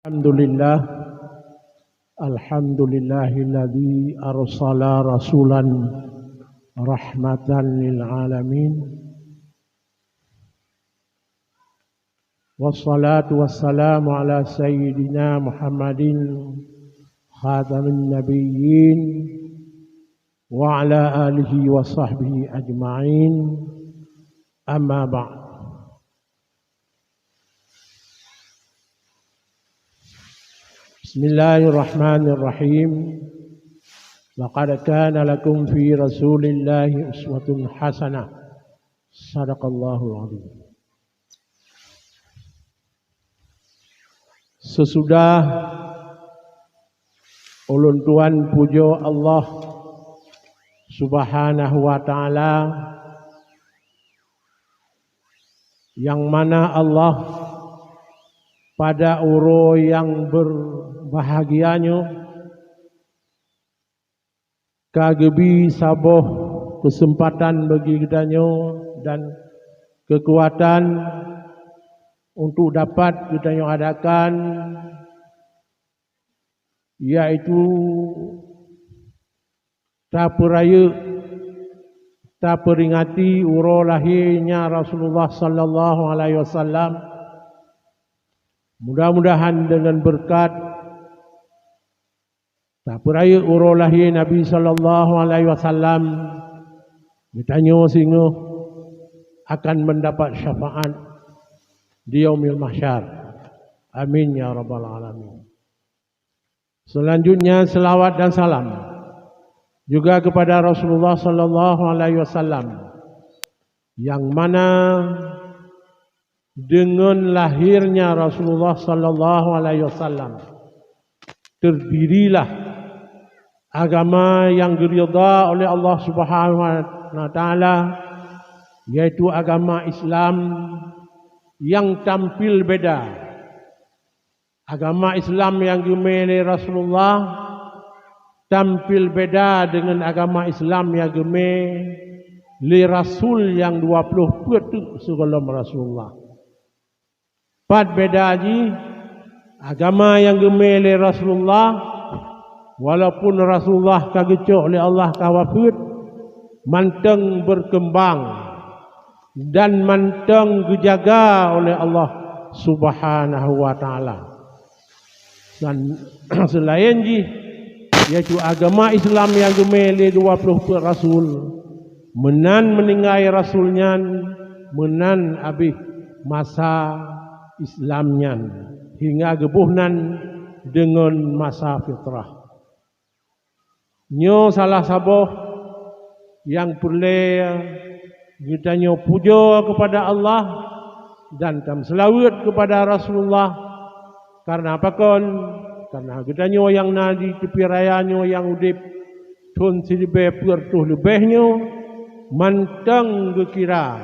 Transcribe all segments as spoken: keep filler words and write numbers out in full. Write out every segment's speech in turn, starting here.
Alhamdulillah. Alhamdulillahilladzi arsala rasulan rahmatan lil alamin. Wassalatu wassalamu ala sayyidina Muhammadin khatamin nabiyyin wa ala alihi wa sahbihi ajma'in. Amma ba'd. Bismillahirrahmanirrahim. Laqad kana lakum fi Rasulillahi uswatun hasanah. Sadaqallahul azim. Sesudah ulôn tuan pujoe Allah Subhanahu wa Ta'ala, nyang mana Allah pada uroe nyang beubahgia nyoe ka geubi saboh keuseumpatan bagi geutanyoe dan keukuatan untuk dapat geutanyoe adakan, yaitu tapeurayeuk, tapeuringati uroe lahé nya Rasulullah sallallahu alaihi wasallam. Mudah-mudahan deungon beureukat tapeurayeuk uroe lahé Nabi sallallahu alaihi wasallam, geutanyoe singoh akan mendapat syafaat di Yaumil Mahsyar. Amin ya rabbal alamin. Selanjutnya, selawat dan salam juga kepada Rasulullah sallallahu alaihi wasallam, yang mana dengan lahirnya Rasulullah sallallahu alaihi wasallam, terdirilah agama yang diridha oleh Allah Subhanahu wa Ta'ala, yaitu agama Islam yang tampil beda. Agama Islam nyang geumé lé Rasulullah tampil beda deungon agama Islam nyang geumé lé rasul nyang dua ploh peuet teuk sigohlom Rasulullah. Pat beda jih, agama nyang geumé lé Rasulullah, walaupun Rasulullah ka geucok lé Allah ka wafeuet, mantong beukeumbang dan mantong geujaga oleh Allah Subhanahu wa Ta'ala. Dan seulaén jih, yaitu agama Islam nyang geumé lé dua ploh peuet rasul, meunan meuninggai rasul nyan, meunan abéh masa Islam nyan, hingga geuboh nan deungon masa fitrah. Nyoe salah saboh nyang peureulée geutanyoe pujoe keupada Allah dan tameuseulaweuet keupada Rasulullah. Kareuna pakon? Kareuna geutanyoe nyang na di teupie raya nyoe nyang udeb thon siribée peuet reutôh leubeh nyoe mantong geukira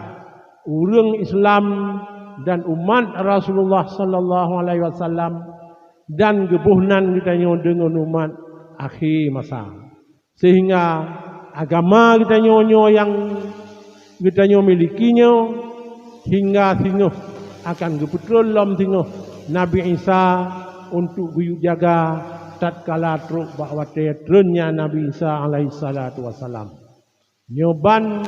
ureuëng Islam dan umat Rasulullah sallallahu alaihi wasallam dan geuboh nan geutanyoe deungon umat akhé masa. Sehingga agama geutanyoe nyoe nyang geutanyoe miliki nyoe hingga singoh akan geupeutreun lom singoh Nabi Isa untuk geuyue jaga tatkala trok bak watée treunnya Nabi Isa alaihissalatu wassalam. Nyoe ban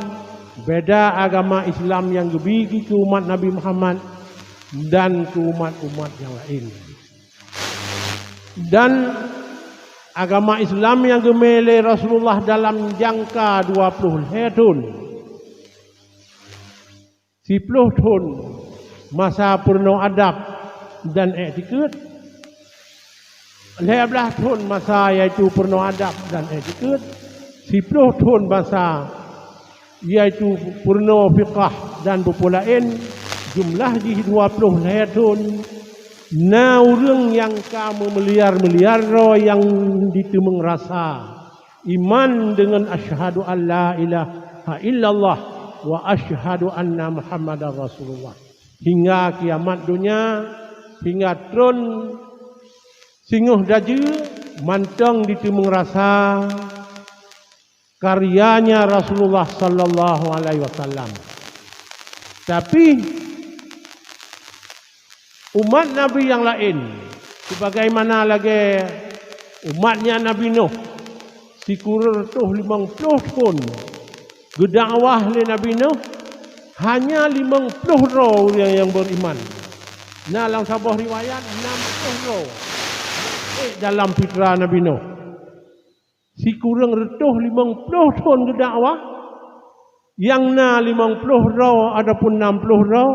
beda agama Islam nyang geubi keu umat Nabi Muhammad dan keu umat-umat nyang laén. Dan agama Islam nyang geumé lé Rasulullah dalam jangka dua ploh lhée thon. Siploh thon masa peurunoe adab dan iktikeuet, lhée blaih thon masa yaitu peurunoe adab dan iktikeuet, siploh thon masa yaitu peurunoe fiqah dan bupu laén, jumlah jih dua ploh lhée thon. Na ureuëng nyang ka meumiliar-miliar droe nyang jiteumeung rasa iman deungon asyhadu an la ilaha illallah wa asyhadu anna Muhammadar Rasulullah. Hingga kiamat donya, hingga treun singoh dajeue mantong jiteumeung rasa karyanya Rasulullah sallallahu alaihi wasallam. Tapi, umat Nabi nyang laén, Sebagaimana lagée umat nyan Nabi Nuh, sikureueng reutôh limong ploh thon geudakwah lé Nabi Nuh, hanya limong ploh droe ureuëng nyang beriman. Na lam saboh riwayat, nam ploh droe ék dalam fitra Nabi Nuh. Sikureueng reutôh limong ploh thon geudakwah, nyang na limong ploh droe ataupun nam ploh droe,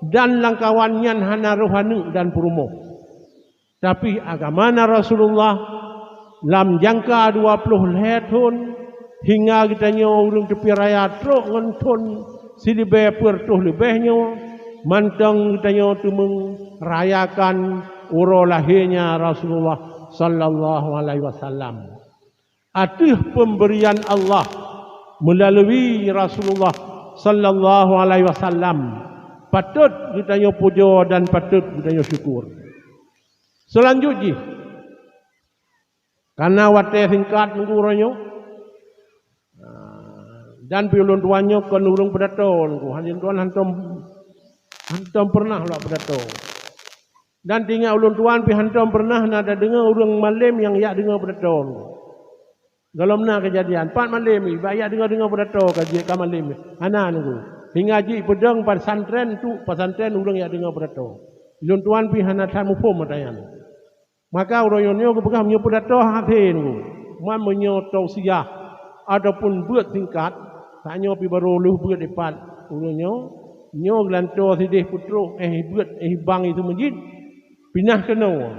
dan lamkawan nyan hana roh aneuëk dan peurumoh. Tapi agama na Rasulullah lam jangka dua ploh lhée thon, hingga geutanyoe ureuëng teupie raya trok ngon thon silibée peuet reutôh leubeh nyoe, mantong geutanyoe teumeung rayakan uroe lahé nya Rasulullah sallallahu alaihi wasallam. Ateueh pemberian Allah meulalu Rasulullah sallallahu alaihi wasallam, patôt geutanyoe pujoe dan patôt geutanyoe syukur. Seulanjut jih, karna watée singkat Teungku uroe nyoe, dan pih ulôn tuan nyoe kon ureuëng peudato Teungku, hana ulôn tuan hantom, hantom peureunah lôn peudato. Dan tingat ulôn tuan pih hantom peureunah na tadeungoe ureuëng malem nyang jak deungoe peudato Teungku. Gohlom na keujadian, pat malem nyoe, bak jak deungoe-deungoe peudato ka jeuet ka malem nyoe. Hana Teungku. Hingga jih peudong pesantren tu, pesantren ureuëng jak deungoe peudato. Ulôn tuan pih hana that muphom ata nyan. Maka uroe nyoe geupeugah meunyoe peudato hase Teungku. Man meunyoe tausiah ataupun beuet singkat, tanyoe pih barô lheueh beuet dipat ureuëng nyoe, nyoe geulantoe sideh peutrok éh beuet éh bang itu meujid, pinah keunoe.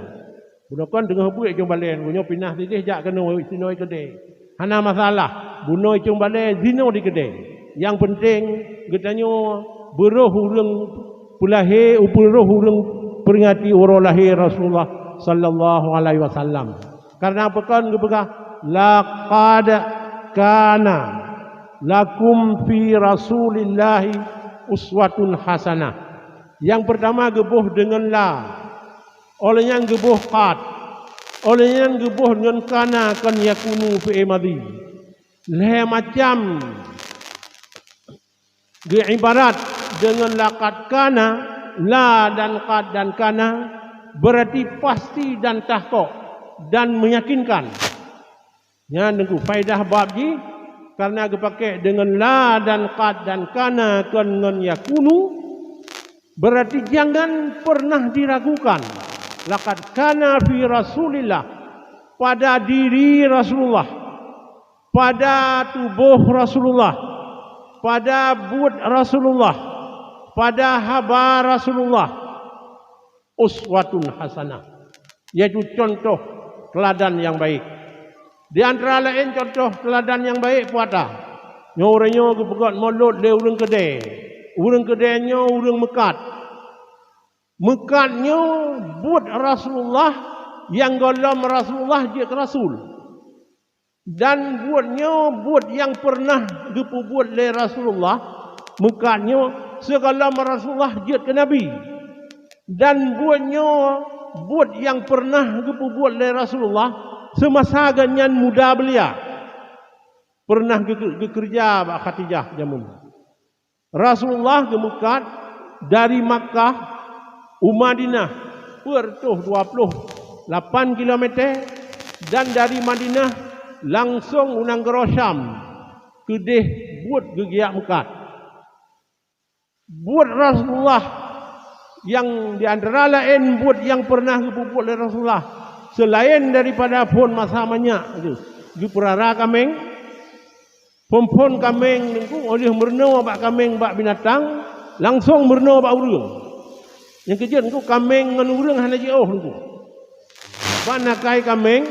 Bunoe kon teungoh beuet jong balée, nyoe pinah sideh jak keunoe sinoe keudée. Hana masalah, bunoe cong balée sinoe di keudée. Nyang peunteng geutanyoe beuroh ureuëng peulahé, beuroh ureuëng peuringati uroe lahé Rasulullah sallallahu alaihi wasallam. Karna peue kon geupeugah, "Laqad kana lakum fi Rasulillahi uswatun hasanah." Nyang peurtama geuboh deungon la, óh lheueh nyan geuboh qad, óh lheueh nyan geuboh ngon kana kon yakunu fi'il madhi. Lhée macam geuibarat deungon laqad kana, la dan qad dan kana, beurati pasti dan tahkok dan meyakinkan. Nyan Teungku, faedah bab jih, karna geupaké deungon la dan qad dan kana kon ngon yakunu, beurati jangan peureunah diragukan. Laqad kana fi Rasulillah, pada diri Rasulullah, pada tuboh Rasulullah, pada buet Rasulullah, pada haba Rasulullah, uswatun hasanah, yaitu contoh teuladan nyang baik. Di antara laén contoh teuladan nyang baik peue ata? Nyoe ureuëng nyoe geupeugét mulod lé ureuëng keudée. Ureuëng keudée nyoe ureuëng meukat. Meukat nyoe buet Rasulullah nyang gohlom Rasulullah jeuet keu rasul. Dan buet nyoe buet nyang peureunah geupeubuet lé Rasulullah, meukat nyoe sigohlom Rasulullah jeuet keu nabi. Dan buet nyoe buet nyang peureunah geupeubuet lé Rasulullah seumasa geuhnyan muda beulia, peureunah geu-, geukeureuja bak Khadijah jameun. Rasulullah geumeukat dari Makkah u Madinah peuet reutôh dua ploh lapan kilometer, dan dari Madinah langsong u nanggroe Syam keudeh buet geujak meukat. Buet Rasulullah nyang di antara laén buet nyang peureunah geupeubuet lé Rasulullah, seulaén daripada phon masa manyak geuh, geupeurara kaméng, phon-phon kaméng nyan óh lheueh meurunoe bak kaméng bak binatang, langsong meurunoe bak ureuëng. Nyang keujeuet nyan kaméng ngon ureuëng hana jiôh nyan. Ban akai kaméng,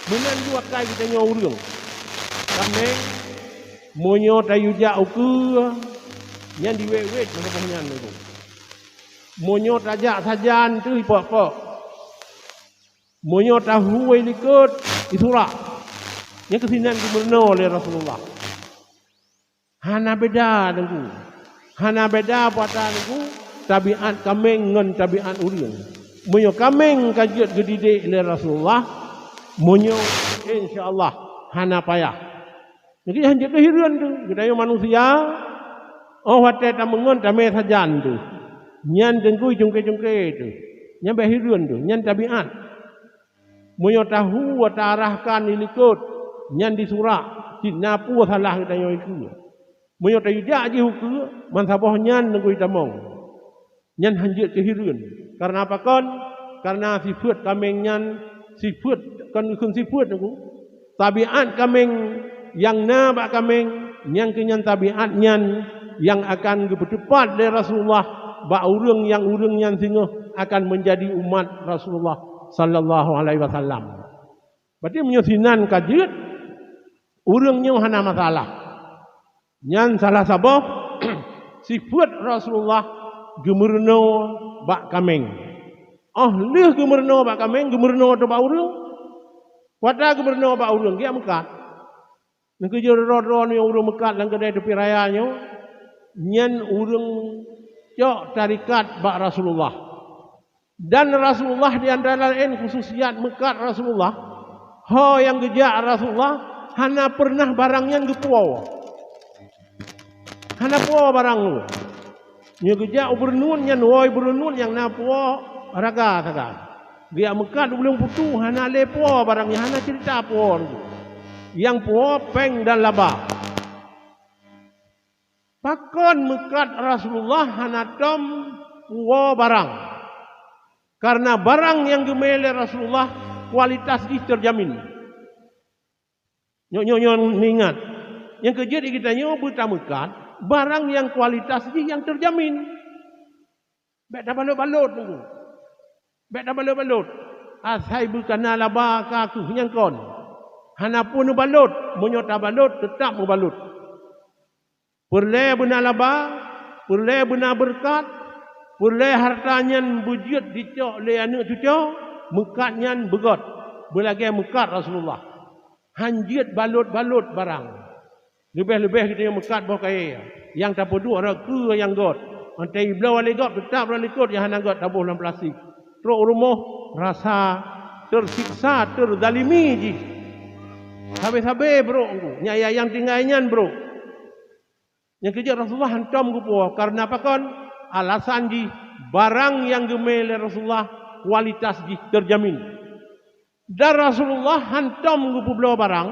meunan jeuet akai geutanyoe ureuëng. Kaméng, meunyoe tayue jak ukeue, nyan diwét-wét meusaboh nyan nyan. Meunyoe tajak sajan teuh ipok-pok. Meunyoe tahu wai likot, isurak. Nyang keusinan geumeurunoe lé Rasulullah. Hana beda Teungku. Hana beda peue ata Teungku, tabiat kaméng ngon tabiat ureuëng. Meunyoe kaméng ka jeuet geudidik lé Rasulullah, meunyoe insya Allah hana payah. Jadi hana jeuet keu hireuen teuh, geutanyoe manusia, óh watée tameungon tamé sajan teuh. Nyan Teungku cungke-cungke teuh. Nyan bèk hireuen teuh, nyan tabiat. Meunyoe tahu ta arahkan i likot, nyan disurak, cit na peue salah geutanyoe ikeue. Meunyoe tajak jih ukeue, meusaboh nyan neugui tamong. Nyan hán jeuet keu hireuen. Kareuna pakon? Kareuna sifeuet kaméng nyan, sifeuet, kon kheun sifeuet neugui. Tabiat kaméng nyang na bak kaméng, nyang keu nyan tabiat nyan nyang akan geupeuteupat lé Rasulullah bak ureuëng nyang ureuëng nyan singoh akan meunjadi umat Rasulullah sallallahu alaihi wasallam. Berarti meunyoe sinan ka jeuet, ureuëng nyoe hana masalah. Nyan salah saboh sifeuet Rasulullah geumeurunoe bak kaméng. Óh lheueh geumeurunoe bak kaméng, geumeurunoe teuh bak ureuëng. Kuata geumeurunoe bak ureuëng, geujak meukat. Nyang keujeuet droe-droe nyoe ureuëng meukat lam keudè teupie raya nyoe, nyan ureuëng cok tarekat bak Rasulullah. Dan Rasulullah di antara laén khususiat meukat Rasulullah, ho nyang geujak Rasulullah hana peureunah barang nyan geupuwoe. Hana puwoe barang nyoe. Nyoe geujak u Beureunuet nyan, woe Beureunuet nyang na puwoe raga sagai. Geujak meukat u Buleuen Putu hana lé puwoe barang nyan, hana ceurita puwoe. Nyang puwoe péng dan laba. Pakon meukat Rasulullah hana tom puwoe barang? Kareuna barang nyang geumé lé Rasulullah kualitas jih teujamin. Nyoe, nyoe, nyoe neuingat, nyang keujeuet di geutanyoe beutameukat barang nyang kualitas jih nyang teujamin. Bék tabalot-balot, Teungku. Bék tabalot-balot. Asai beukana laba ka keuh nyang kon. Hana peue neubalot, meunyoe tabalot, teutab meubalot. Peureulée beuna laba, peureulée beuna beureukat, peureulée hareuta nyan beujeuet jicok lé aneuëk cucoe, meukat nyan beugöt, beulagée meukat Rasulullah. Hán jeuet balot-balot barang. Leubeh-leubeh geutanyoe meukat boh kayée, nyang tapeuduek rot keue nyang göt. Mantong ibloe lé gob, teutab rot likot nyang hana göt taboh lam plastik. Trok u rumoh rasa teusiksa, teuzalimi jih. Sabe-sabe brok, Teungku, nyang, nyang tinggai nyan brok. Nyang keujeuet Rasulullah hántom geupuwoe, kareuna pakon? Alasan jih, barang nyang geumé lé Rasulullah kualitas jih teujamin. Dan Rasulullah hántom geupeubloe barang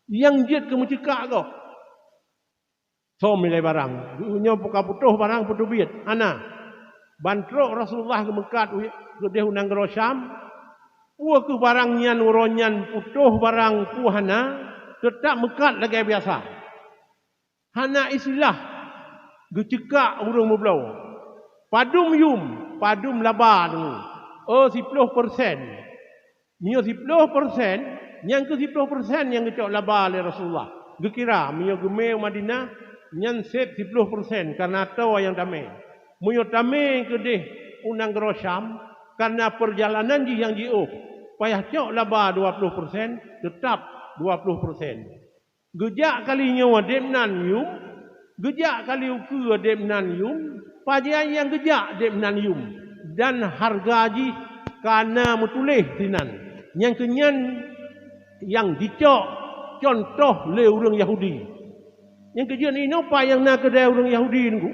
nyang jeuet keu meuceukak gob. Soe milai barang? Geuh nyoe ka putôh barang peuteubiet? Hana. Ban trok Rasulullah geumeukat u, keudeh u nanggroe Syam, peue kheueh barang nyan uroe nyan putôh barang peue hana, teutab meukat lagée biasa. Hana istilah geuceukak ureuëng meubloe. Padum yum, padum laba nyoe? Oh, siploh persen. Meunyoe siploh persen, nyang keu siploh persen nyang geucok laba lé Rasulullah. Geukira, meunyoe geumé u Madinah, nyan sép siploh persen kareuna toe nyang tamé. Meunyoe tamé keudeh u nanggroe Syam, kareuna peurjalanan jih nyang jiôh, payah cok laba dua ploh persen, teutab dua ploh persen. Geujak kali nyoe deb nan yum, geujak kali ukeue deb nan yum, pajan nyang geujak deb nan yum, dan hareuga jih ka na meutuléh sinan. Nyang keu nyan nyang jicok cuntoh lé ureuëng Yahudi. Nyang keujeuet inoe pat nyang na keudè ureuëng Yahudi nyoe?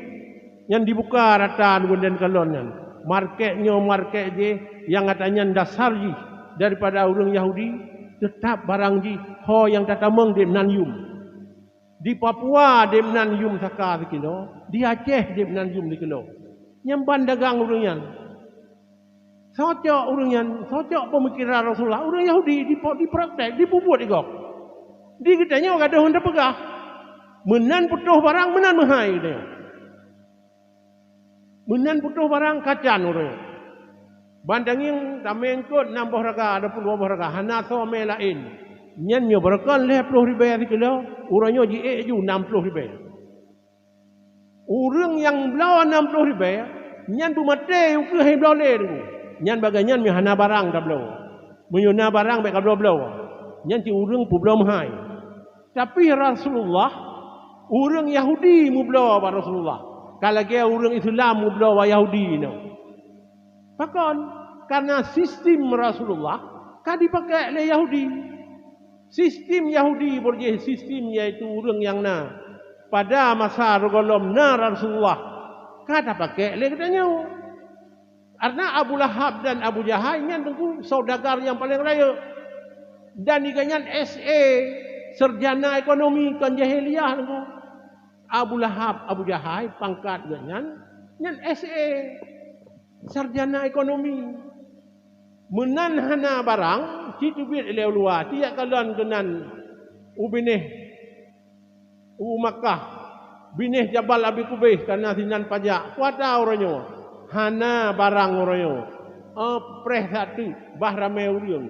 Nyan dibuka rata ngon dan kalon nyan. Market nyoe market jih nyang ata nyan dasar jih daripada ureuëng Yahudi, teutab barang jih ho nyang tatamong deb nan yum. Di Papua deb nan yum saka sikilo, di Aceh deb nan yum sikilo. Nyang ban dagang ureuëng nyan. Soe cok ureuëng nyan, soe cok peumikiran Rasulullah, ureuëng Yahudi dipo-, dipraktek, dipubuet di gob. Di geutanyoe gadôh hana peugah. Meunan putôh barang, meunan meuhai geutanyoe. Meunan putôh barang kacan uroe nyoe. Ban tangieng tamé eungkot nam boh raga, dua ploh dua boh raga, hana soe mé laén. Nyan nyoe barokon lhèe ploh ribèe sikilo, uroe nyoe jiék ju nam ploh ribèe. Ureuëng nyang bloe nam ploh ribèe, nyan beumaté ukeue hana bloe lé Teungku. Nyan bagai nyan meuhana barang tabloe. Meunyoe na barang bék kabloe-bloe. Nyan cit ureuëng peubloe meuhai. Tapi Rasulullah, ureuëng Yahudi meubloe bak Rasulullah, ka lagée ureuëng Islam meubloe bak Yahudi nyoe. Pakon? Karena sistem Rasulullah ka dipakai lé Yahudi. Sistem Yahudi, beurjih sistem, yaitu ureuëng nyang na pada masa gohlom na Rasulullah, ka tapakai lé geutanyoe. Karena Abu Lahab dan Abu Jahal nyan teungku saudagar nyang paleng rayeuk. Dan gobnyan S A, sarjana ekonomi kon jahiliyah teungku. Abu Lahab, Abu Jahal pangkat gobnyan nyan S A, sarjana ekonomi. Meunan hana barang, ci teubiet lé uluwa, ci jak kalon keunan u binéh u Makkah, binéh Jabal Abi Kubais, kana sinan pajak. Kuata uroe nyoe, hana barang uroe nyoe. Oh, preh that teuk, bah ramé ureuëng.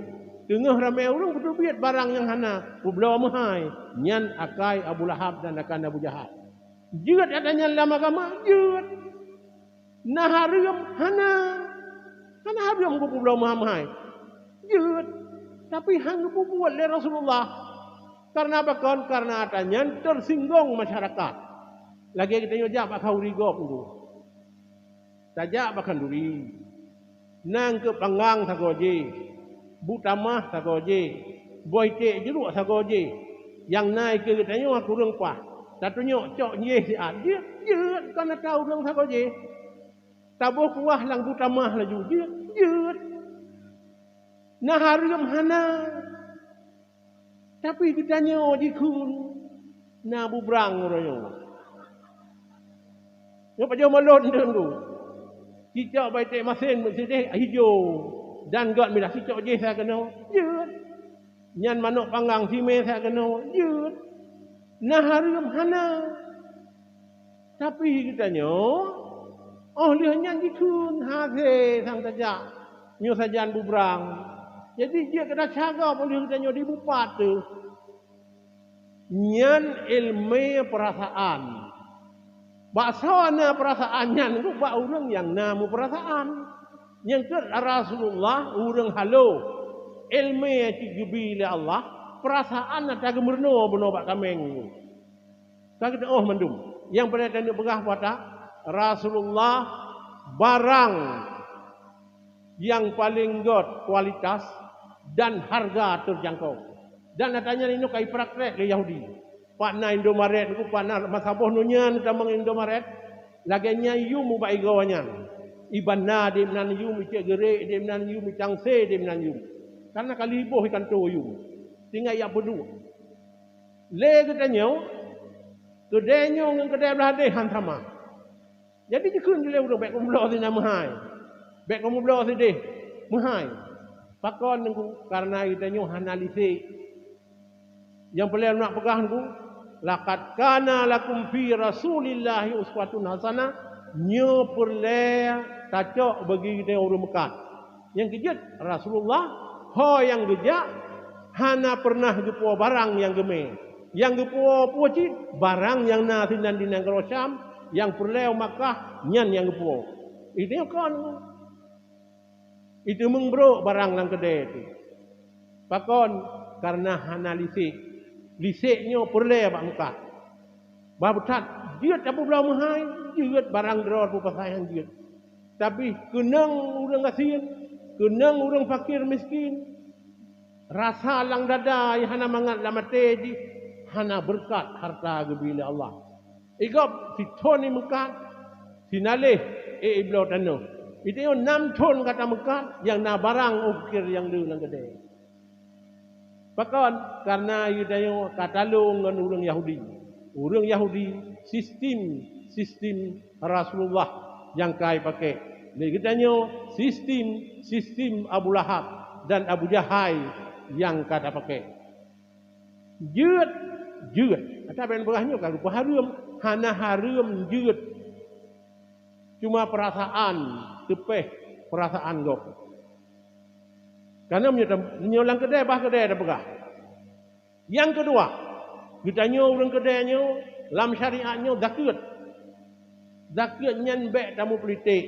Teungoh ramé ureuëng beuteubiet barang nyang hana, peubloe meuhai. Nyan akai Abu Lahab dan akan Abu Jahal. Jeuet ata nyan lam agama, jeuet. Na hareuem? Hana. Hana hareuem geupeubloe meuhai-meuhai. Jeuet. Tapi han geupeubuet lé Rasulullah. Karena pakon? Karena ata nyan teusinggong masyarakat. Lagée geutanyoe jak bak khanduri gob tu. Tajak bak khanduri. Nang keu panggang sagoe jih, bu tamah sagoe jih, boh iték jeuruek sagoe jih. Nyang na ikeue geutanyoe kureueng paih. Tatunyok cok jih siat, jeuet, jeuet, kon ata ureuëng sagoe jih. Taboh kuah lam bu tamah laju, jeuet, jeuet. Na hareuem? Hana. Tapi geutanyoe jikheun na bubrang uroe nyoe. Nyoe pajoh molot ndeueng tu. Cicok bak iték masen sideh ijo dan gét mirah, cicok jih sa keunoe, jeuet. Nyan manok panggang simé sa keunoe, jeuet. Na hareuem? Hana. Tapi geutanyoe, óh lheueh nyan jikheun, hasé sang tajak nyoe sajan bubrang. Jadi jeuet keu tasagab óh lheueh geutanyoe dibupat teuh. Nyan iéleumé peurasaan. Bak soe na peurasaan nyan? Bak ureuëng nyang na meupeurasaan. Nyang keu Rasulullah ureuëng halo. Iéleumé cit geubi lé Allah, peurasaan ata geumeurunoe bunoe bak kaméng. Ka geuteuôh mandum. Nyang paleng tanyoe peugah buta, Rasulullah barang nyang paleng gét kualitas dan harga teujangkau. Dan ata nyan inoe ka ipraktek lé Yahudi. Pat na Indomaret, pat na masa boh nyoe nyan tamong Indomaret, lagée nyan yum ubak igoe nyan. Iban na di meunan yum, icek geurek di meunan yum, icangse di meunan yum. Karena ka liboh ikan to yum. Tinggai yak peuduek. Lé geutanyoe, keudée nyoe ngon keudée blah deh han sama. Jadi jikheun lé ureuëng, bék kameubloe sinan meuhai, bék kameubloe sideh meuhai. Pakon teungku? Karena geutanyoe hana lisek. Nyang peureulée nak peugah teungku, laqad kana lakum fi Rasulillahi uswatun hasanah, nyoe peureulée tacok bagi geutanyoe ureuëng meukat. Nyang keujeuet, Rasulullah ho nyang geujak hana peureunah geupuwoe barang nyang geumé. Nyang geupuwoe peue cit? Barang nyang na sinan di nanggroe Syam, nyang peureulée u Makkah, nyan nyang geupuwoe. Itu kon. Itu meubrok barang lam keudée tu. Pakon? Karena hana lisek. Lisek nyoe peureulée bak meukat. Bah beuthat, jeuet tapeubloe meuhai, jeuet barang droe peupasai han jeuet. Tapi keunong ureuëng gasien, keunong ureuëng fakir miskin, rasa lam dada nyang hana mangat lam até jih, hana beureukat harta geubi lé Allah. Igob sithon imeukat, sinaléh ék ibloe tanoh. Itu nam thon gata meukat, nyang na barang ôh kir nyang le lam keudée. Pakon? Karena geutanyoe ka talong ngon ureuëng Yahudi. Ureuëng Yahudi sistem, sistem Rasulullah nyang ka ipakék. Lé geutanyoe sistem, sistem Abu Lahab dan Abu Jahai nyang ka tapakék. Jeuet, jeuet. Ata ben beurah nyoe ka geupeuhareuem, hana hareuem jeuet. Cuma peurasaan, teupeh peurasaan gob. Karena meunyoe tam-, meunyoe lam keudée, bah keudée tapeugah. Nyang keudua, geutanyoe ureuëng keudée nyoe, lam syariat nyoe zakeuet. Zakeuet nyan bék tamupolitik.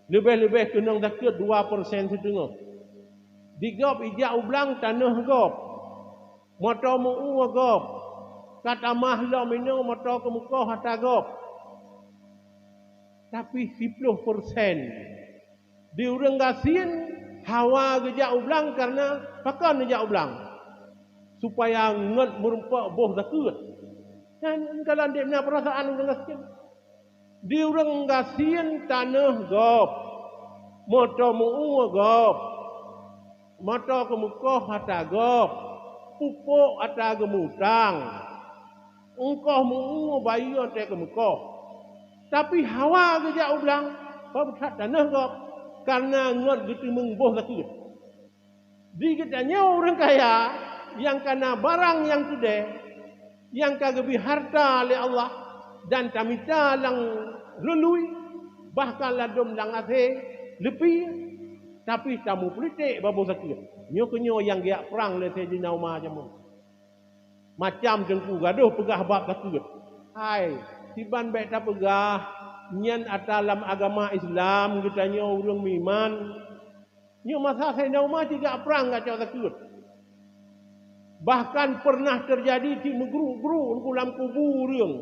Leubeh-leubeh keunong zakeuet dua persen siteungoh. Di gob ijak u blang tanoh gob. Moto meu-ueh gob. Ka tamah lom inoe moto keumeukoh ata gob. Tapi siploh persen di ureuëng gasien hawa geujak u blang karena pakon neujak u blang? Supaya ngon meurumpok boh zakeuet. Nyan kalon dek na peurasaan ureuëng gasien. Di ureuëng gasien tanoh gob. Moto meu-ue gob, moto keumeukoh atra gob, pupuk atra geumutang, eungkoh meu-ue bayeue teuh keumeukoh. Tapi hawa geujak u blang, peubeutat tanoh gob, kareuna ngon geuteumeung boh zakeuet. Di geutanyoe ureuëng kaya nyang ka na barang nyang keudeh, nyang ka geubri harta lé Allah dan tamita lam reului, bahkan ladôm lam asée leupie, tapi tameupulitek bak boh zakeuet. Nyoe keuh nyoe nyang geujak prang lé Saidina Umar jameun. Macam teungku gadôh peugah bab zakeuet. Hai, siban bék tapeugah nyan atra lam agama Islam geutanyoe ureuëng meuiman. Nyoe masa Saidina Umar cit geujak prang geucok zakeuet. Bahkan pernah teujadi cit meugruk-gruk teungku lam kubu ureuëng.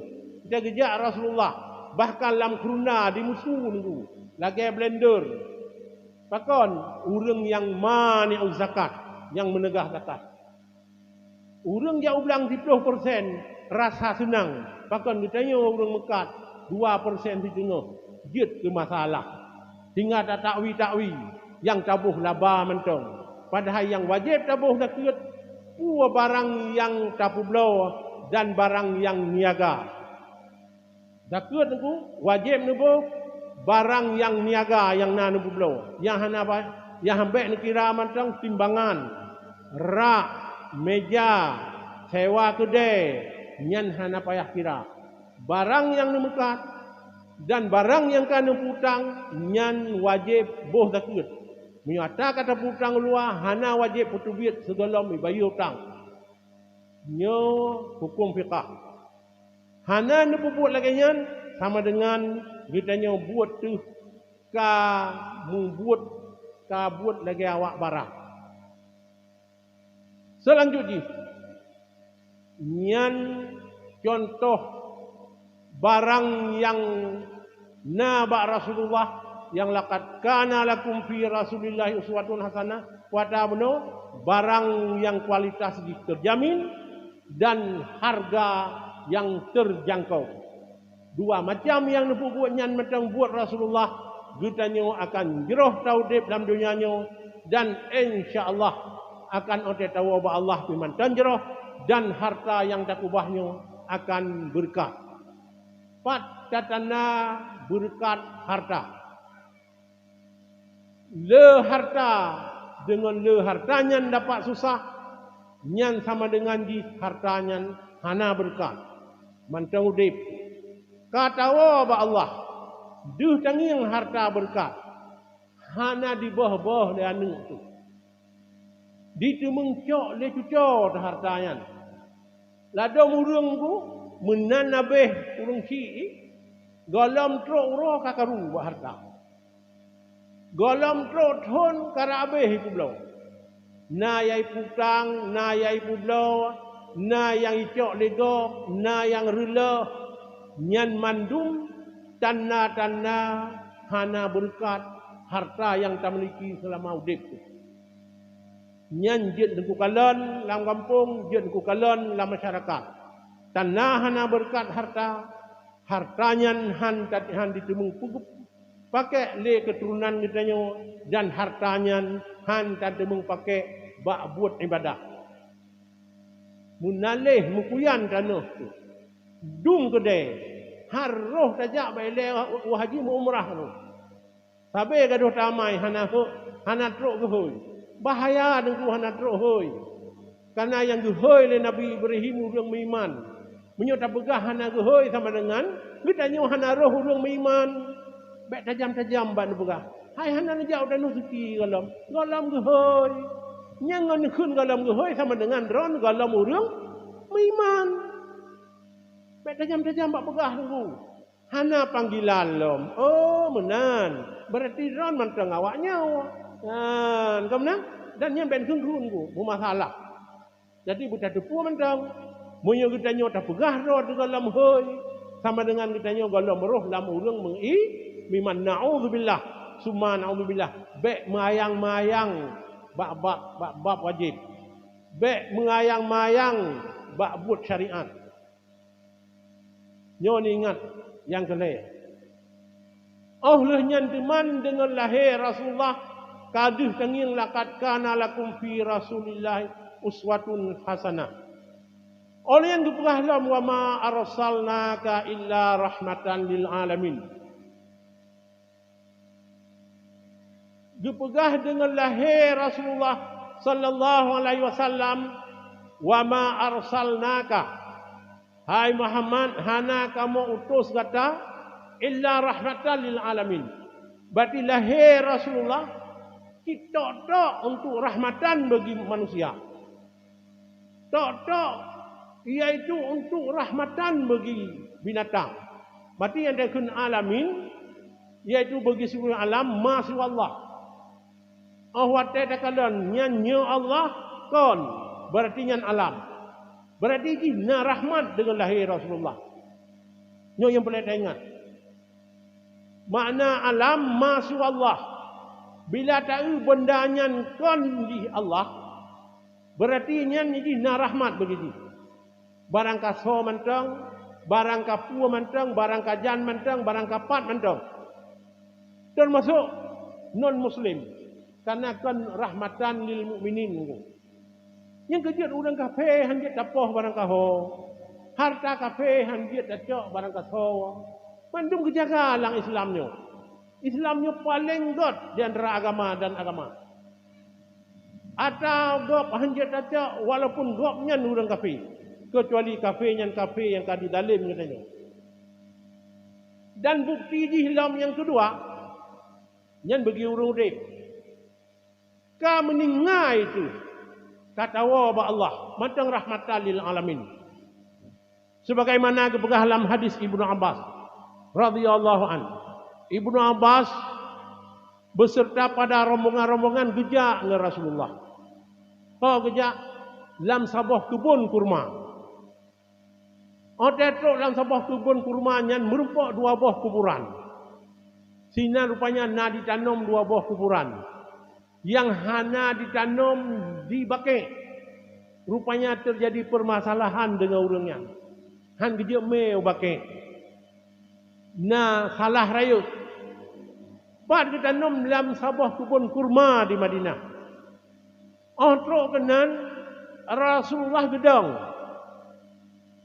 Geutanyoe geujak Rasulullah, bahkan lam keurunda dimeusu teungku lagée blender. Pakon? Ureuëng nyang mani'uz zakat, nyang meuneugah zakat. Ureuëng jak u blang siplôh persen rasa seunang, pakon geutanyoe ureuëng meukat dua persen siteungoh jeuet keu masalah. Hingga tatakwi-takwi nyang taboh laba mantong, padahai nyang wajéb taboh zakeuet peue barang nyang tapeubloe dan barang nyang niaga. Zakeuet teungku wajéb neuboh barang nyang niaga nyang na neupeubloe, nyang hana ba-, nyang han bék neukira mantong timbangan, rak, méja, sewa keudée, nyan hana payah kira. Barang nyang neumeukat dan barang nyang ka neupeu-utang, nyan wajéb boh zakeuet. Meunyoe atra ka tapeu-utang u luwa, hana wajéb peuteubiet sigohlom ibayeue utang. Nyoe hukôm fiqah. Hana neupeubuet lagée nyan, sama deungon geutanyoe buet teuh ka mubuet, ka buet lagée awak bara. Seulanjut jih, nyan cuntoh barang nyang na bak Rasulullah, nyang laqad kana lakum fi Rasulillahi uswatun hasanah, kuata bunoe barang nyang kualitas jih teujamin dan hareuga nyang teujangkau. Dua macam nyang neupeubuet nyan mantong buet Rasulullah, geutanyoe akan jroh taudeb lam donya nyoe dan insya Allah akan watée tawoe bak Allah pih mantong jroh dan harta nyang takeubah nyoe akan beureukat. Pat tatanda beureukat harta? Le harta deungon le harta nyan dapat susah, nyan sama deungon jih harta nyan hana beureukat. Mantong udeb ka tawoe bak Allah, deuh tangieng harta beureukat, hana diböh-böh lé aneuëk teuh. Diteumeung cok lé cucoe teuh harta nyan. Ladôm ureuëng ku meunan abéh ureuëng syiek, gohlom trok uroe ka karu bak harta. Gohlom trok thon ka rab abéh ipeubloe. Na nyang ipeutang, na nyang ipeubloe, na nyang icok lé gob, na nyang reulôh. Nyan mandum tanda-tanda hana beureukat harta nyang tamiliki seulama udeb. Nyan jeuet neukalon lam gampông, jeuet neukalon lam masyarakat. Tanda hana beureukat harta, harta nyan han ta-, han jiteumeung peugeup-, pakek lé keuturonan geutanyoe, dan harta nyan han tateumeung pakek bak buet iébadah. Meunaléh meukuyan tanoh teuh, dum keudée, harôh tajak bak ilée u haji meu umrah nyoe. Sabe gadôh tamai hana hô-, hana trok geuhôi. Bahaya teungku hana trok hôi. Kareuna nyang geuhôi lé Nabi Ibrahim ureuëng meuiman. Meunyoe tapeugah hana geuhôi sama deungon geutanyoe hana roh ureuëng meuiman. Bék tajam-tajam bak neupeugah, "Hai hana neujak u tanoh suci gohlom, gohlom geuhôi." Nyang ngon neukheun gohlom geuhôi sama deungon droen gohlom ureuëng meuiman. Bék tajam-tajam bak peugah teungku. Hana panggilan lom. Oh, meunan. Berarti droen mantong awak nyoe. Kan, ka meunan? Dan nyan bék kheun-kheun ku, meumasalah. Jadi, beutateupeue mantong. Meunyoe geutanyoe tapeugah droe teuh gohlom hôi, sama deungon geutanyoe gohlom roh lam ureuëng meuiman. Na'udzubillah. Summa na'udzubillah. Bék meuayang-mayang bak bab, bak bab wajéb. Bék meuayang-mayang bak buet syariat. Nyoe neuingat nyang keu lhée. Óh lheueh nyan teuma deungon lahé Rasulullah, ka deuh tangieng, "Laqad kana lakum fi Rasulillah uswatun hasanah." Óh lheueh nyan geupeugah lom, "Wa ma arsalnaka illa rahmatan lil alamin." Geupeugah deungon lahé Rasulullah sallallahu alaihi wasallam, "Wa ma arsalnaka," hai Muhammad, "hana kamoe utus gata illa rahmatan lil alamin." Berarti lahé Rasulullah cit tok-tok untuk rahmatan bagi manusia. Tok-tok, yaitu untuk rahmatan bagi binatang. Berarti nyang takheun alamin, yaitu bagi seluruh alam ma siwa Allah. Óh watée takalon nyan nyoe Allah kon, berarti nyan alam. Berarti jih na rahmat deungon lahé Rasulullah. Nyoe nyang peureulée taingat. Makna alam ma siwa Allah. Bila taeu benda nyan kon jih Allah, berarti nyan jih na rahmat bagi jih. Barang kasoe mantong, barang kapeue mantong, barang kajan mantong, barang kapat mantong, teumasok non muslim, kana kon rahmatan lil mukminin. Nyang keujeuet ureuëng kafé hán jeuet tapoh barang kaho, harta kafé hán jeuet tacok barang kasoe. Mandum geujaga lam Islam nyoe. Islam nyoe paleng gét di antara agama dan agama. Atra gob hán jeuet tacok, walaupun gob nyan ureuëng kafé, keucuali kafé nyan kafé nyang ka jizalém geutanyoe. Dan bukti jih lom nyang keudua, nyan bagi ureuëng udeb. Ka meuninggai teuh, ka tawoe bak Allah mantong rahmatan lil alamin. Sebagaimana geupeugah lam hadis Ibnu Abbas radhiyallahu anhu, Ibnu Abbas beserta pada rombongan-rombongan geujak ngon Rasulullah. Ho geujak? Lam saboh keubon kurma. Óh trok lam saboh keubon kurma nyan meurumpok dua boh kuburan. Sinan rupanya na jitanom dua boh kuburan. Nyang hana jitanom di bakée. Rupanya teujadi peumasalahan deungon ureuëng nyan. Hán geujeuet mé u bakée. Na salah rayeuk. Pat geutanom lam saboh keubon kurma di Madinah. Óh trok keunan, Rasulullah geudong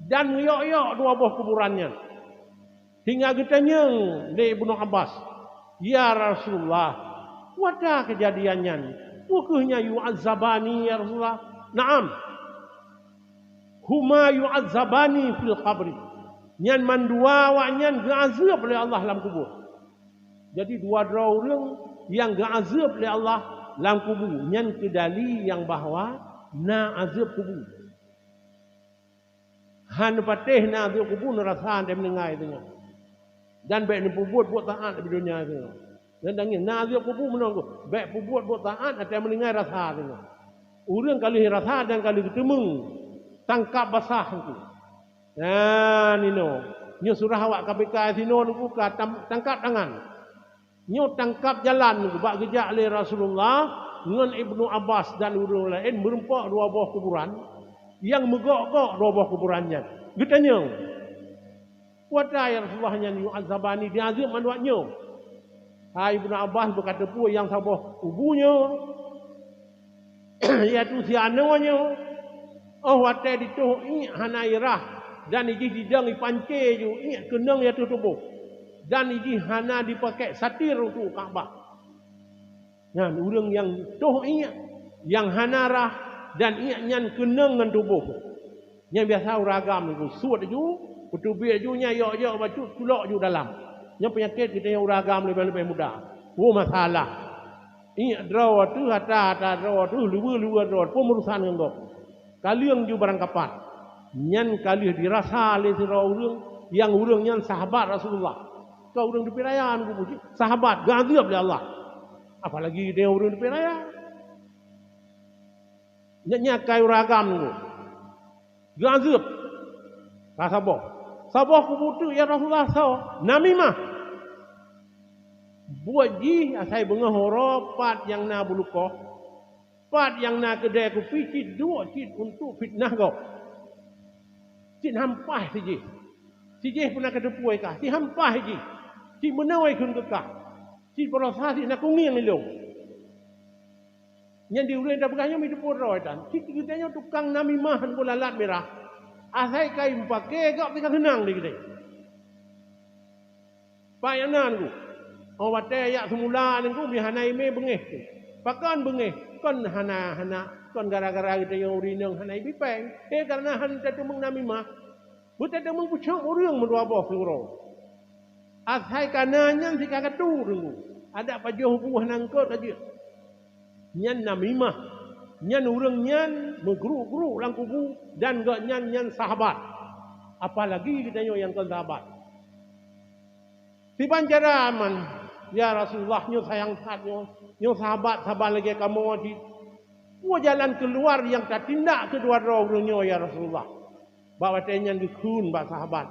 dan geuyok-yok dua boh kuburan nyan. Hingga geutanyong lé Ibnu Abbas, "Ya Rasulullah, peue atra keujadian nyan? Peu kheueh nyan yu'azzabani, ya Rasulullah?" "Na'am. Huma yu'azzabani fil qabri." Nyan mandua awaknyan geuazeueb lé Allah lam kubur. Jadi dua droe ureuëng nyang geuazeueb lé Allah lam kubu, nyan keu dali nyang bahwa na azeueb kubu. Hana patéh na azeueb kubu neurasa watée meuninggai teungoh. Dan bék neupeubuet buet taát di donya teungoh. Dan tangieng na azeueb kubu meunan kheueh, bék peubuet buet taát watée meuninggai rasa teungoh. Ureuëng ka lheueh rasa dan ka lheueh geuteumeung, tangkab basah teungku. Nah, nino, nyoe surah awak K P K sinoe neubuka tam-, tangkab tangan. Nyoe tangkab jalan bak geujak lé Rasulullah ngon Ibnu Abbas dan ureuëng laén meurumpok dua boh kuburan, nyang meugok-gok dua boh kuburan nyan. Geutanyong, "Peue atra ya Rasulullah nyan yu'azzabani, diazeueb mandua nyoe?" Hai Ibnu Abbas, beuka teupeu nyang saboh kubu nyoe, yaitu si anoe nyoe, óh watée jitoh iék hana irah, dan ijih didong ipancé ju iék keunong yaitu tuboh, dan ijih hana dipakék satir untuk Ka'bah. Nyan ureuëng nyang toh iék nyang hana rah dan iék nyan keunong ngon tuboh. Nyang biasa ureuëng agam nyoe suet ju, peuteubiet ju, nyang yok-yok bacut culok ju dalam. Nyang peunyakét geutanyoe ureuëng agam leubeh-leubeh muda. Woe masalah. Iék droe teuh, atra-atra droe teuh, luweue-luweue droe, peue urusan ngon gob. Kaleueng ju barangkapat. Nyan ka lheueh dirasa lé sidroe ureuëng, nyang ureuëng nyan sahabat Rasulullah. Ka ureuëng teupie raya nunggu puji, sahabat geuazeueb lé Allah. Apalagi deungon ureuëng teupie raya. Nyan, nyan kai ureuëng agam nunggu. Geuazeueb. Ka saboh. Saboh kubu teuk, "Ya Rasulullah, soe?" "Namimah." Buet jih asai beungoh uroe pat nyang na bulukoh, pat nyang na keudée kupi, cit duek cit untuk fitnah gob. Cit hampah sijih. Sijih puna keuteupeue kah, cit hampah jih. Cit meunoe kheun keu kah. Cit baroesa sit na kungieng ilong. Nyan di ureuëng tapeugah nyoe meuteupeu droe tan. Cit geutanyoe tukang namimah ngon lalat mirah. Asai kai mupake gob tinggai seunang di geutanyoe. Paih nyang na nunggu. Oh watée jak seumula nunggu meuhana imé beungéh tu. Pakon beungéh? Kon hana, hana, kon gara-gara geutanyoe ureuëng inong hana ibri péng. Eh, kareuna hana tateumeung namimah. Beuteumeung pucok ureuëng meudua boh keudroe. Asai kana nyan sika gatu deungoe, adak pajoh bu hana eungkot ka jeuet. Nyan namimah. Nyan ureuëng nyan meugruk-gruk lam kubu dan gobnyan nyan sahabat. Apalagi geutanyoe nyang kon sahabat. Siban cara man, "Ya Rasulullah, nyoe sayang that nyoe, nyoe sahabat saban lagée kamoe cit. Peue jalan keuluar nyang tatindak keudua droe ureuëng nyoe, ya Rasulullah?" Bak watée nyan geukheun bak sahabat,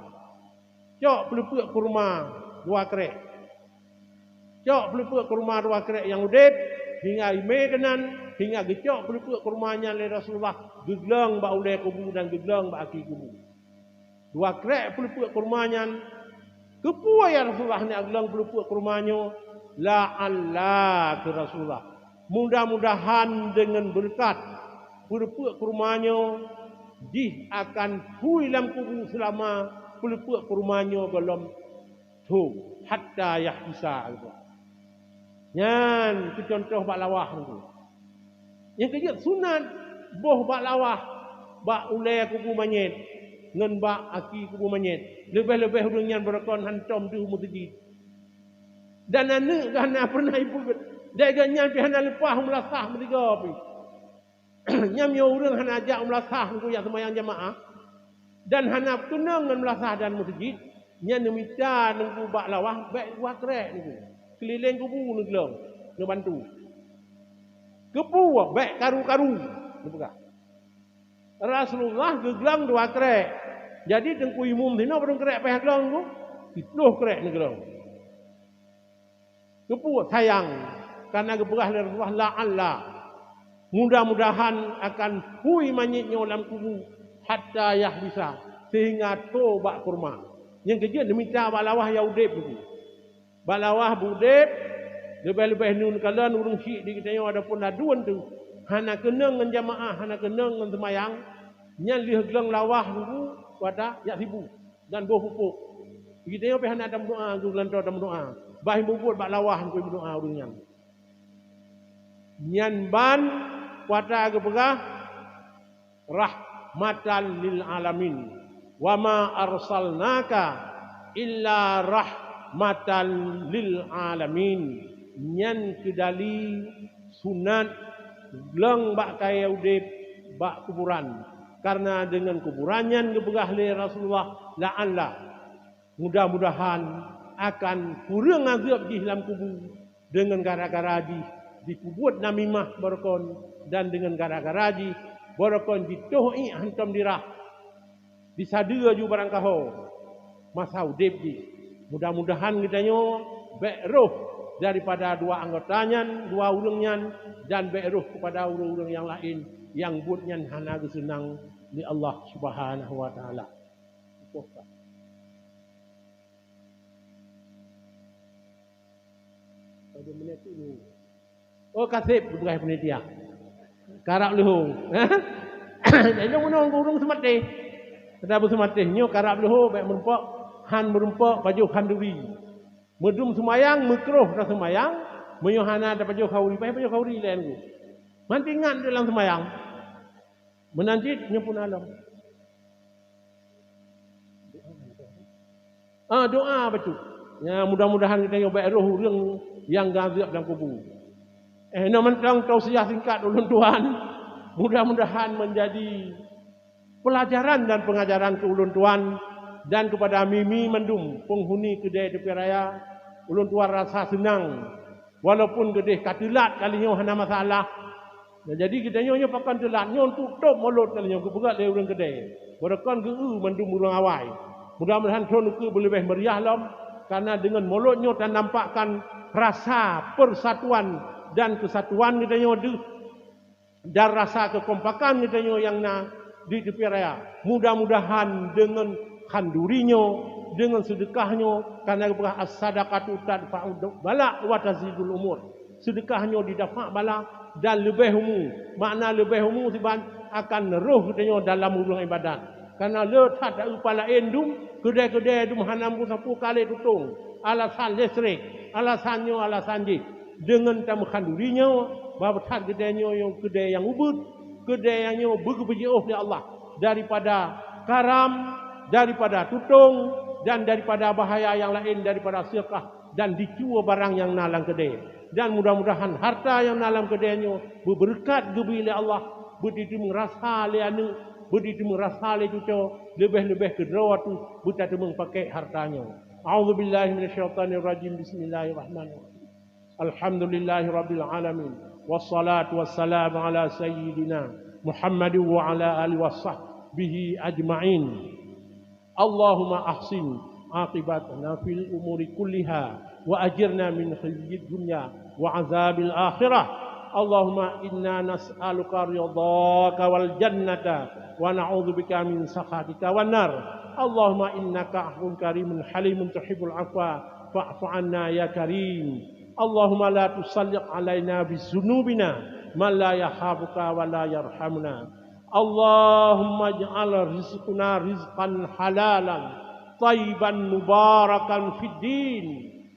"Cok peuleupeuk kurma dua krék. Cok peuleupeuk kurma dua krék nyang udeb, hingga imé keunan, hingga geucok peuleupeuk kurma nyan lé Rasulullah, geuglong bak ulée kubu dan geuglong bak aki kubu." Dua krék peuleupeuk kurma nyan, "Keupeue ya Rasulullah neuk glong peuleupeuk kurma nyoe?" "La'alla," kheun Rasulullah, "mudah-mudahan deungon beureukat peuleupeuk kurma nyoe jih akan phui lam kubu seulama peuleupeuk kurma nyoe gohlom thom, hatta yahbisa." Nyan keu cuntoh bak lawah nyoe. Nyang keujeuet sunat boh bak lawah, bak ulée kubu manyét ngon bak aki kubu manyét. Leubeh-leubeh ureuëng nyan beureukoh hantom deuh meuseujid. Dan aneuëk geuh hana peureunah ipeugét, dai geuh nyan pih hana leupah meulasah meusigoe pih. Nyan meunyoe ureuëng hana jak meulasah ngon jak seumayang jamaah, dan hana keunong ngon meulasah dan meuseujid, nyan neumita nunggu bak lawah bék dua krék nunggu, keulileng kubu neuglong, neubantu. Keupeue bék karu-karu neupeugah. Rasulullah geuglong dua krék. Jadi teungku imum sinoe padum krék payah glong tu? Siplôh krék neuglong. Keupeue sayang, kareuna geupeugah lé Rasulullah, "La'alla." Mudah-mudahan akan phui manyét nyoe lam kubu hatta yahbisa, seuhingga toe bak kurma. Nyang keujeuet neumita bak lawah nyang udeb nyoe. Bak lawah beudeb, leubeh-leubeh nun kalon ureuëng syiek di geutanyoe ataupun laduen tu hana keunong ngon jamaah, hana keunong ngon seumayang, nyan lheueh glong lawah nunggu kuata jak sibu dan boh pupuk. Geutanyoe pih hana tameudoa, geulantoe tameudoa. Bah mubuet bak lawah nunggu meudoa ureuëng nyan. Nyan ban kuata geupeugah, "Rahmatan lil alamin. Wa ma arsalnaka illa rahmatan lil alamin." Nyan keudali sunat glong bak kayée udeb bak kuburan. Kareuna deungon kuburan nyan geupeugah lé Rasulullah, "La'alla." Mudah-mudahan akan kureueng azeueb jih lam kubu deungon gara-gara jih jipeubuet namimah barokon dan deungon gara-gara jih barokon jitoh iek hantom dirah, disadeue ju barangkaho masa udeb jih. Mudah-mudahan geutanyoe bék roh daripada dua anggota nyan, dua ureuëng nyan, dan bék roh keupada ureuëng-ureuëng nyang laén nyang buet nyan hana geuseunang lé Allah Subhanahu wa Taala. Pada menit tu. Oh, kaseb geupeugah panitia. Karab leuho. Jadi meunong ureuëng seumatéh. Kata beuseumatéh nyoe karab leuho bék meurumpok, han meurumpok pajoh khanduri. Meudum seumayang meukroh ka seumayang, meunyoe hana tapajoh khanduri, pajoh khanduri laén ku. Manti ingat dalam seumayang. Meunan cit nyoe pun alom. Ah, doa bacut. Ya, mudah-mudahan geutanyoe bék roh ureuëng nyang geuazeueb lam kubu. Eh, nyoe mantong tausiah singkat ulôn tuan. Mudah-mudahan menjadi pelajaran dan pengajaran keu ulôn tuan dan kepada mimi mandum penghuni keudée Teupie Raya. Ulôn tuan rasa seunang. Walaupun geudeh ka teulat kali nyoe hana masalah. Nah, jadi geutanyoe nyoe pakon teulat nyoe untuk tôb mulod kali nyoe geupeugah lé ureuëng keudée. Barokon geu-eu mandum ureuëng awai. Mudah-mudahan thon ukeue beuleubeh meriah lom, karena deungon mulod nyoe tanampakkan rasa persatuan dan kesatuan geutanyoe deuh dan rasa kekompakan geutanyoe nyang na di Teupie Raya. Mudah-mudahan deungon khanduri nyoe Deungon seudeukah nyoe, kana geupeugah, "As-sadaqatu tadfa'u bala wa tazidul umur." Seudeukah nyoe didafa' bala dan leubeh umu. Makna leubeh umu siban akan rhoh geutanyoe dalam ureuëng ibadat. Kana le that upah laén dum, keudè-keudè dum hana meusapeue kale tutong. Alasan listrik, alasan nyoe, alasan jih. Deungon tameuhan duri nyoe, bah that geutanyoe nyang keudè nyang ubit, keudè nyang nyoe beugeupeujeuôh lé Allah daripada karam, daripada tutong, dan daripada bahaya nyang laén daripada seudeukah dan dicue barang nyang na lam keudè. Dan mudah-mudahan harta nyang na lam keudè nyoe beubeureukat geubri lé Allah, beuteumeung rasa lé aneuëk, beuteumeung rasa lé cucoe, leubeh-leubeh keudroe teuh beutateumeung pakèk harta nyoe. A'udzubillahi minasyaitonirrajim. Bismillahirrahmanirrahim. Alhamdulillahirabbil alamin. Wassalatu wassalamu ala sayyidina Muhammadin wa ala alihi wa sahbihi ajma'in. Allahumma ahsin aqibatana fil umuri kulliha wa ajirna min khizyid dunya wa azabil akhirah. Allahumma inna nas'aluka ridhaka wal jannata wa na'udzubika min sakhatika wan nar. Allahumma innaka afuwun karimun halimun tuhibbul afwa fa'fu anna ya karim. Allahumma la tusallit alaina bizunubina man la yakhafuka wa la yarhamuna. Allahumma ij'al rizqana rizqan halalan thayyiban mubarakan fid din.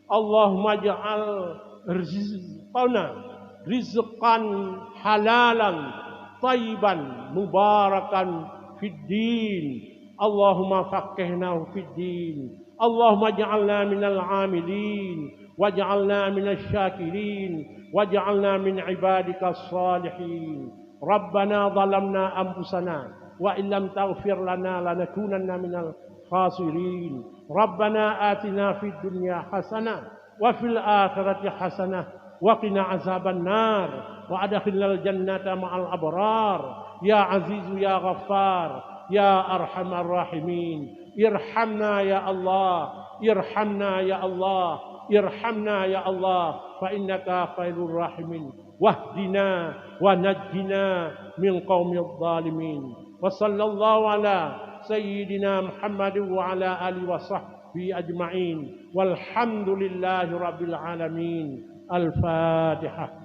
Allahumma ij'al rizqana rizqan halalan thayyiban mubarakan fid din. Allahumma faqqihna fid din. Allahumma ij'alna minal amilin, waj'alna minasy syakirin, waj'alna min ibadikas shalihin. Rabbana zalamna anfusana wa illam taghfir lana lanakunanna minal khasirin. Rabbana atina fid dunya hasanah wa fil akhirati hasanah wa qina azaban nar wa adkhilnal jannata ma'al abrar. Ya Azizu ya Ghaffar ya Arhamar Rahimin. Irhamna ya Allah, irhamna ya Allah, irhamna ya Allah, fa innaka khairur rahimin. Wahdina wa najjina min qaumidh dhalimin. Wa sallallahu ala sayyidina Muhammadin wa ala alihi wa sahbihi ajma'in. Walhamdulillahi rabbil alamin. Al-Fatihah.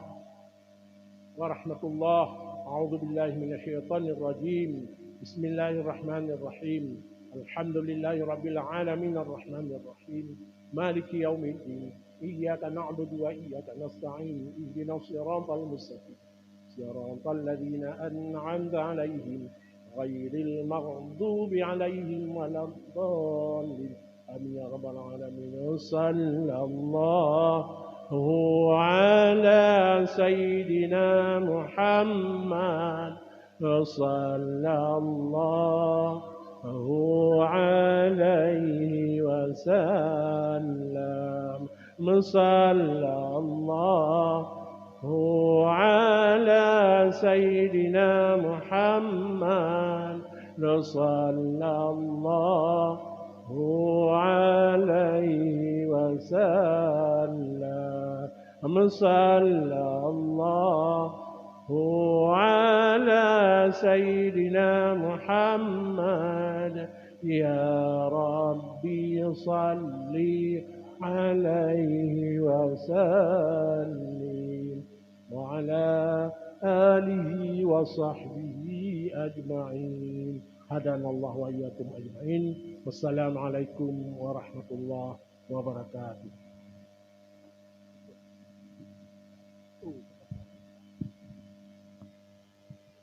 Wa rahmatullah. A'udzu billahi minasy syaithanir rajim. Bismillahirrahmanirrahim. Alhamdulillahi rabbil alamin, arrahmanir rahim. Maliki yaumiddin. Iyyaka na'budu wa iyyaka nasta'in. Ihdinas siratal mustaqim. Siratal ladzina an'amta 'alaihim ghairil maghdubi 'alaihim waladdallin. Amin ya rabbal alamin. Sallallahu ala sayyidina Muhammad. Sallallahu alaihi wasallam. Sallallahu ala sayyidina Muhammad. Sallallahu alaihi wasallam. Sallallahu ala sayyidina Muhammad. Ya Rabbi salli alaihi wa sallim wa ala alihi wa sahbihi ajma'in. Hadanallahu wa iyyakum ajma'in. Wassalamualaikum warahmatullahi wabarakatuh.